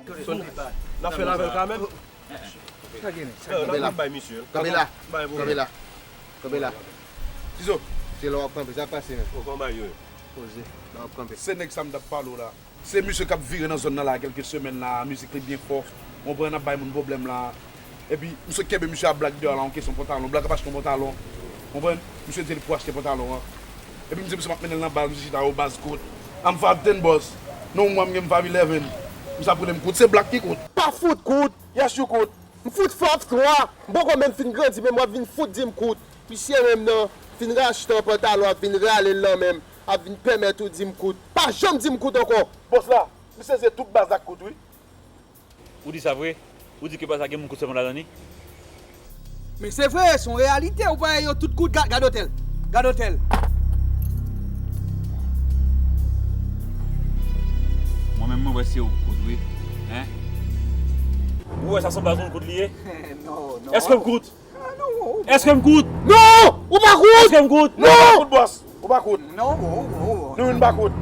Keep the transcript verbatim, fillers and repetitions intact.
N ap fè l avè l kanmenm. Sa gen sa? Kanpe la. Kanpe la. Kanpe la. Kanpe la. Tizo. Se lè w ap kanpe, sa k pase menm? Poze. Lè w ap kanpe. Se nèg sa m t ap pale w la. Se misye k ap vire nan zòn nan la kèlke semèn la, mizik li byen fò. Konprann, ap bay moun pwoblèm la. Epi misye kenbe misye ap blag deyò la, yon kesyon pantalon. Blag ap achte yon pantalon. Konprann? Misye di li pou achte pantalon an. Epi m di misye m ap mennen l nan bal, misye chita, o baz, kout. I'm five ten, boss. Nan yon mwa m gen m five eleven. Misye ap rele m kout. Se blag ki kout. Pa fout kout. Yes, you kout. M fout five three. M poko menm fin grandi, men m ap vin fout di m kout. Misye menm nan, fin rachte yon pantalon, ap vin rale l nan men m, ap vin pèmèt ou di m kout. Pa janm di m kout ankò. Bòs la, misye se tout baz la k kout, wi. Ou di sa vre? Ou di ke baz la gen moun kout sèlman ladan li? Men se vre, se yon reyalite, ou pa wè yo tout kout, ga-, gade otèl. Gade otèl. Mwen menm, mwen wè se ou k kout, wi. Hein? Ou wè sa sanble ak yon kout li ye? Non, non. Èske m kout? Ah, non, ou... Èske m kout? Non! Ou pa kout! Èske m kout? Non! Ou pa kout, bòs. Ou pa kout. Non, ou, ou, ou. Nou menm pa kout.